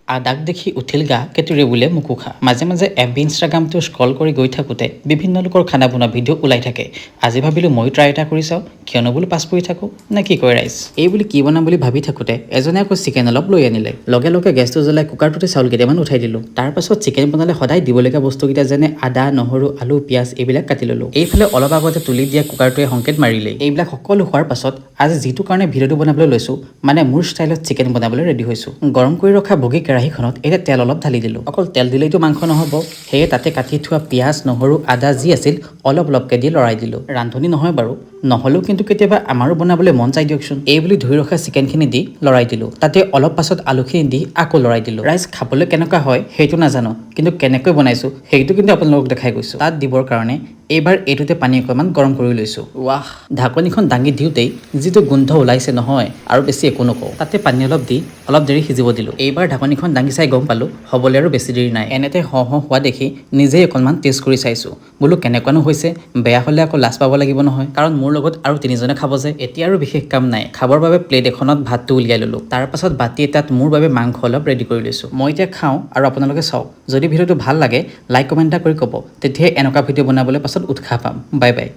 আদাক দেখি উঠিল গা, কেতুৰে বোলে মোকো খা। মাজে মাজে এফবি, ইনষ্টাগ্ৰামটো স্ক্ৰল কৰি গৈ থাকোঁতে বিভিন্ন লোকৰ খানা বনোৱা ভিডিঅ' ওলাই থাকে। আজি ভাবিলোঁ ময়ো ট্ৰাই এটা কৰি চাওঁ। কিয়নো বোলো পাছ পৰি থাকোঁ, নে কি কয় ৰাইজ? এই বুলি কি বনাম বুলি ভাবি থাকোঁতে এজনে আকৌ চিকেন অলপ লৈ আনিলে। লগে লগে গেছটো জ্বলাই কুকাৰটোতে চাউল কেইটামান উঠাই দিলোঁ। তাৰপাছত চিকেন বনালে সদায় দিবলগীয়া বস্তুকেইটা, যেনে আদা, নহৰু, আলু, পিঁয়াজ, এইবিলাক কাটি ল'লোঁ। এইফালে অলপ আগতে তুলি দিয়া কুকাৰটোৱে সংকেত মাৰিলেই। এইবিলাক সকলো হোৱাৰ পাছত আজি যিটো কাৰণে ভিডিঅ'টো বনাবলৈ লৈছোঁ, মানে মোৰ ষ্টাইলত চিকেন বনাবলৈ ৰেডি হৈছোঁ। গৰম কৰি ৰখা বগী কেৰাহীখনত এতিয়া তেল অলপ ঢালি দিলোঁ। অকল তেল দিলেইতো মাংস নহ'ব, সেয়ে তাতে কাটি থোৱা পিঁয়াজ, নহৰু, আদা যি আছিল অলপ অলপকৈ দি লৰাই দিলোঁ। ৰান্ধনি নহয় বাৰু, নহ'লেও কিন্তু কেতিয়াবা আমাৰো বনাবলৈ মন যায় দিয়কচোন। এই বুলি ধুই ৰখা চিকেনখিনি দি লৰাই দিলোঁ। তাতে অলপ পাছত আলুখিনি দি আকৌ লৰাই দিলোঁ। ৰাইজ, খাবলৈ কেনেকুৱা হয় সেইটো নাজানো, কিন্তু কেনেকৈ বনাইছোঁ সেইটো কিন্তু আপোনালোকক দেখাই গৈছোঁ। তাত দিবৰ কাৰণে এইবাৰ এইটোতে পানী অকণমান গৰম কৰি লৈছোঁ। ৱাহ, ঢাকনিখন দাঙি দিওঁতেই যিটো গোন্ধ ওলাইছে নহয়, আৰু বেছি একো নকওঁ। তাতে পানী অলপ দি অলপ দেৰি সিজিব দিলোঁ। এইবাৰ ঢাকনিখন দাঙি চাই গম পালোঁ হ'বলৈ আৰু বেছি দেৰি নাই। এনেতে হওঁ হওঁ হোৱা দেখি নিজেই অকণমান টেষ্ট কৰি চাইছোঁ, বোলো কেনেকুৱানো হৈছে। বেয়া হ'লে আকৌ লাজ পাব লাগিব নহয়, কাৰণ মোৰ লগত আৰু তিনিজনে খাব যে। এতিয়া আৰু বিশেষ কাম নাই। খাবৰ বাবে প্লেট এখনত ভাতটো উলিয়াই ল'লোঁ। তাৰপাছত বাতি এটাত মোৰ বাবে মাংস অলপ ৰেডি কৰি লৈছোঁ। মই এতিয়া খাওঁ আৰু আপোনালোকে চাওক। যদি ভিডিঅ'টো ভাল লাগে, লাইক, কমেণ্ট এটা কৰি ক'ব। তেতিয়াহে এনেকুৱা ভিডিঅ' বনাবলৈ পাছত উৎসাহ পাম। Bye bye.